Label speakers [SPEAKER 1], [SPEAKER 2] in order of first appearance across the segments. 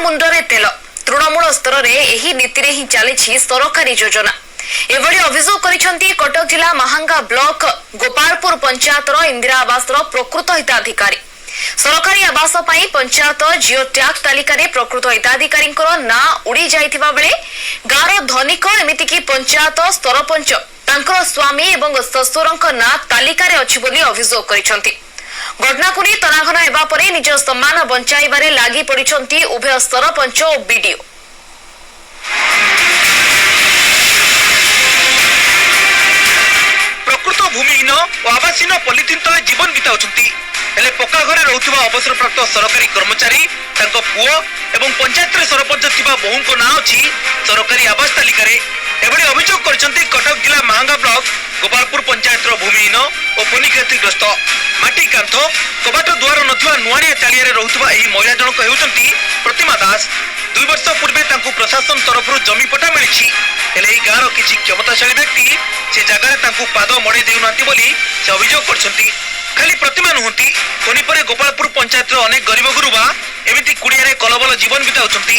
[SPEAKER 1] ମୁଣ୍ଡରେ ତେଲ। ତୃଣମୂଳ ସ୍ତରରେ ଏହି ନୀତିରେ ହିଁ ଚାଲିଛି ସରକାରୀ ଯୋଜନା। ଏଭଳି ଅଭିଯୋଗ କରିଛନ୍ତି କଟକ ଜିଲ୍ଲା ମାହାଙ୍ଗା ବ୍ଲକ ଗୋପାଳପୁର ପଞ୍ଚାୟତର ଇନ୍ଦିରା ଆବାସର ପ୍ରକୃତ ହିତାଧିକାରୀ। ସରକାରୀ ଆବାସ ପାଇଁ ପଞ୍ଚାୟତ ଜିଓ ଟ୍ୟାଗ ତାଲିକାରେ ପ୍ରକୃତ ହିତାଧିକାରୀଙ୍କର ନାଁ ଉଡି ଯାଇଥିବା ବେଳେ ଗାଁର ଧନିକ, ଏମିତିକି ପଞ୍ଚାୟତ ସରପଞ୍ଚ, ତାଙ୍କର ସ୍ୱାମୀ ଏବଂ ଶ୍ୱଶୁରଙ୍କ ନାଁ ତାଲିକାରେ ଅଛି ବୋଲି ଅଭିଯୋଗ କରିଛନ୍ତି। ଘଟଣାକୁ ନେଇ ତନାଘନା ହେବା ପରେ ନିଜ ସମ୍ମାନ ବଞ୍ଚାଇବାରେ ଲାଗି ପଡ଼ିଛନ୍ତି ଉଭୟ ସରପଞ୍ଚ ଓ ବିଡିଓ।
[SPEAKER 2] ପ୍ରକୃତ ଭୂମିହୀନ ଓ ଆବାସହୀନ ପଲିଥିନ ତଳେ ଜୀବନ ବିତାଉଛନ୍ତି। ହେଲେ ପକ୍କା ଘରେ ରହୁଥିବା ଅବସରପ୍ରାପ୍ତ ସରକାରୀ କର୍ମଚାରୀ, ତାଙ୍କ ପୁଅ ଏବଂ ପଞ୍ଚାୟତରେ ସରପଞ୍ଚ ଥିବା ବୋହୂଙ୍କ ନାଁ ଅଛି ସରକାରୀ ଆବାସ ତାଲିକାରେ। ଏଭଳି ଅଭିଯୋଗ କରିଛନ୍ତି କଟକ ଜିଲ୍ଲା ମାହାଙ୍ଗା ବ୍ଲକ ଗୋପାଳପୁର ପଞ୍ଚାୟତର ଭୂମିହୀନ ଓ ଫୋନି କ୍ଷତିଗ୍ରସ୍ତ। ମାଟି କାନ୍ଥ, କବାଟ ଦୁଆର ନଥିବା ନୁଆଣିଆ ଚାଳିଆରେ ରହୁଥିବା ଏହି ମହିଳା ଜଣକ ହେଉଛନ୍ତି ପ୍ରତିମା ଦାସ। 2 ବର୍ଷ ପୂର୍ବେ ତାଙ୍କୁ ପ୍ରଶାସନ ତରଫରୁ ଜମି ପଟ୍ଟା ମିଳିଛି। ହେଲେ ଏହି ଗାଁର କିଛି କ୍ଷମତାଶାଳୀ ବ୍ୟକ୍ତି ସେ ଜାଗାରେ ତାଙ୍କୁ ପାଦ ମଡ଼େଇ ଦେଉନାହାନ୍ତି ବୋଲି ସେ ଅଭିଯୋଗ କରିଛନ୍ତି। ଖାଲି ପ୍ରତିମା ନୁହନ୍ତି, ଫୋନି ପରେ ଗୋପାଳପୁର ପଞ୍ଚାୟତର ଅନେକ ଗରିବ ଗୁରୁବା ଏମିତି କୁଡ଼ିଆରେ କଲବଲ ଜୀବନ ବିତାଉଛନ୍ତି।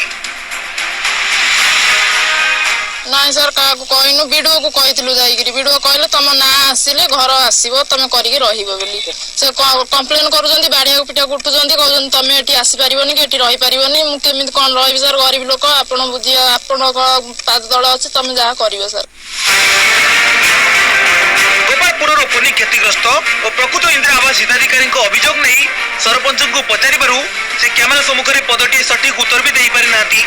[SPEAKER 3] ନାଇଁ ସାର୍, କାହାକୁ କହିନୁ। ବିଡିଓକୁ କହିଥିଲୁ ଯାଇକିରି। ବିଡିଓ କହିଲେ ତମ ନାଁ ଆସିଲେ ଘର ଆସିବ, ତମେ କରିକି ରହିବ ବୋଲି। ସେ କମ୍ପ୍ଲେନ କରୁଛନ୍ତି, ବାଡ଼ିଆକୁ ପିଠାକୁ ଉଠୁଛନ୍ତି, କହୁଛନ୍ତି ତମେ ଏଠି ଆସିପାରିବନି କି ଏଠି ରହିପାରିବନି। ମୁଁ କେମିତି କଣ ରହିବି ସାର୍? ଗରିବ ଲୋକ, ଆପଣ ବୁଝିବା, ଆପଣଙ୍କ ପାଦ ତଳେ ଅଛି, ତମେ ଯାହା କରିବ ସାର୍।
[SPEAKER 2] ଗୋପାଳପୁରର ଫୋନି କ୍ଷତିଗ୍ରସ୍ତ ଓ ପ୍ରକୃତ ଇନ୍ଦିରା ଆବାସ ହିତାଧିକାରୀଙ୍କ ଅଭିଯୋଗ ନେଇ ସରପଞ୍ଚଙ୍କୁ ପଚାରିବାରୁ ସେ କ୍ୟାମେରା ସମ୍ମୁଖରେ ପଦଟିଏ ସଠିକ ଉତ୍ତର ବି ଦେଇପାରିନାହାନ୍ତି।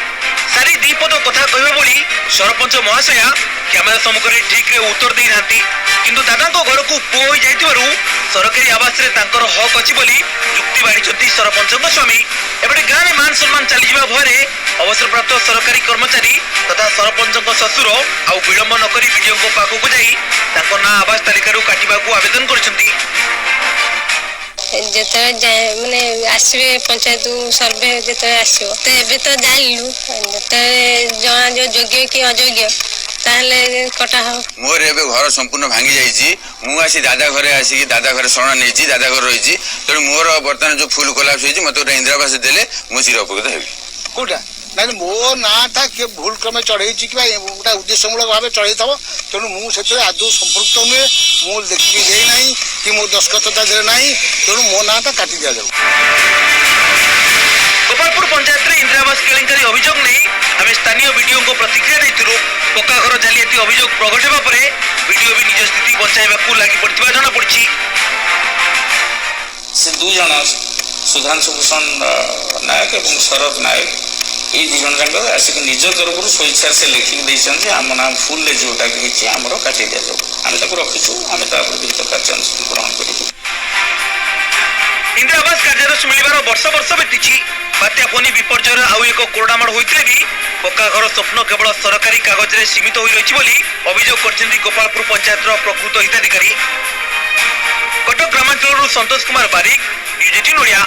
[SPEAKER 2] ସାରି ଦି ପଦ କଥା କହିବା ଭଳି ସରପଞ୍ଚ ମହାଶୟା କ୍ୟାମେରା ସମ୍ମୁଖରେ ଠିକରେ ଉତ୍ତର ଦେଇନାହାନ୍ତି। କିନ୍ତୁ ଦାଦାଙ୍କ ଘରକୁ ପୁଅ ହୋଇ ଯାଇଥିବାରୁ ସରକାରୀ ଆବାସରେ ତାଙ୍କର ହକ୍ ଅଛି ବୋଲି ଯୁକ୍ତି ବାଢ଼ିଛନ୍ତି ସରପଞ୍ଚଙ୍କ ସ୍ୱାମୀ। ଏପଟେ ଗାଁରେ ମାନ ସମ୍ମାନ ଚାଲିଯିବା ଭୟରେ ଅବସରପ୍ରାପ୍ତ ସରକାରୀ କର୍ମଚାରୀ ତଥା ସରପଞ୍ଚଙ୍କ ଶ୍ୱଶୁର ଆଉ ବିଳମ୍ବ ନ କରି ବିଡିଓଙ୍କ ପାଖକୁ ଯାଇ ତାଙ୍କ ନାଁ ଆବାସ ତାଲିକାରୁ କାଟିବାକୁ ଆବେଦନ କରିଛନ୍ତି।
[SPEAKER 4] ଯେତେବେଳେ ମାନେ ଆସିବେ ପଞ୍ଚାୟତ ସର୍ଭେ ଯେତେବେଳେ ଆସିବ, ତ ଏବେ ତ ଜାଣିଲୁ, ଯେତେବେଳେ ଜଣା ଯୋଉ ଯୋଗ୍ୟ କି ଅଯୋଗ୍ୟ, ତାହେଲେ କଟା ହବ।
[SPEAKER 5] ମୋର ଏବେ ଘର ସମ୍ପୂର୍ଣ୍ଣ ଭାଙ୍ଗି ଯାଇଛି। ମୁଁ ଆସି ଦାଦା ଘରେ ଆସିକି ଦାଦା ଘରେ ଶରଣ ନେଇଛି, ଦାଦା ଘରେ ରହିଛି। ତେଣୁ ମୋର ବର୍ତ୍ତମାନ ଯୋଉ ଫୁଲ କୋଲାପ୍ସ ହେଇଛି, ମତେ ଗୋଟେ ଇନ୍ଦିରାବାସ ଦେଲେ ମୁଁ ଚିର ଉପକୃତ ହେବି।
[SPEAKER 6] କୋଉଟା ନାଇଁ, ମୋ ନାଁଟା କିଏ ଭୁଲ କ୍ରମେ ଚଢ଼େଇଛି କିମ୍ବା ଗୋଟେ ଉଦ୍ଦେଶ୍ୟମୂଳକ ଭାବେ ଚଢ଼େଇଥିବ। ତେଣୁ ମୁଁ ସେଥିରେ ଆଦୌ ସମ୍ପୃକ୍ତ ନୁହେଁ। ମୁଁ ଦେଖିକି ଦେଇନାହିଁ କି ମୋ ଦସ୍ତଖତ ତା ଦେହରେ ନାହିଁ। ତେଣୁ ମୋ ନାଁଟା କାଟି ଦିଆଯାଉ।
[SPEAKER 2] ଗୋପାଳପୁର ପଞ୍ଚାୟତରେ ଇନ୍ଦିରାବାସ କେଳେଙ୍କାରୀ ଅଭିଯୋଗ ନେଇ ଆମେ ସ୍ଥାନୀୟ ବିଡିଓଙ୍କ ପ୍ରତିକ୍ରିୟା ନେଇଥିଲୁ। ପକ୍କା ଘର ଜାଲିଆତି ଅଭିଯୋଗ ପ୍ରଘଟ ହେବା ପରେ ବିଡିଓ ବି ନିଜ ସ୍ଥିତି ବଞ୍ଚାଇବାକୁ ଲାଗି ପଡ଼ିଥିବା ଜଣାପଡ଼ିଛି।
[SPEAKER 7] ସେ 2 ଜଣ, ସୁଧାଂଶୁ ଭୂଷଣ ନାୟକ ଏବଂ ଶରତ ନାୟକ, ଏଇ 2 ଜଣ ଯାକ ଆସିକି ନିଜ ତରଫରୁ ସ୍ୱଇଚ୍ଛାରେ ସେ ଲେଖିକି ଦେଇଛନ୍ତି, ଆମ ନାଁ ଫୁଲରେ ଯେଉଁଟା ହେଇଛି ଆମର କାଟି ଦିଆଯାଉ। ଆମେ ତାକୁ ରଖିଛୁ, ଆମେ ତା ଉପରେ ବିହିତ କାର୍ଯ୍ୟାନୁଷ୍ଠାନ ଗ୍ରହଣ କରିବୁ।
[SPEAKER 2] ଇନ୍ଦିରା ଆବାସ କାର୍ଯ୍ୟାଦେଶ ମିଳିବାର ବର୍ଷ ବର୍ଷ ବିତିଛି। ବାତ୍ୟା ଫୋନି ବିପର୍ଯ୍ୟୟର ଆଉ ଏକ କୋରଡ଼ାମାଡ଼ ହୋଇଥିଲେ ବି ପକ୍କା ଘର ସ୍ୱପ୍ନ କେବଳ ସରକାରୀ କାଗଜରେ ସୀମିତ ହୋଇ ରହିଛି ବୋଲି ଅଭିଯୋଗ କରିଛନ୍ତି ଗୋପାଳପୁର ପଞ୍ଚାୟତର ପ୍ରକୃତ ହିତାଧିକାରୀ। କଟକ ଗ୍ରାମାଞ୍ଚଳରୁ ସନ୍ତୋଷ କୁମାର ବାରିକ, ନ୍ୟୁଜ୍ 18 ଓଡ଼ିଆ।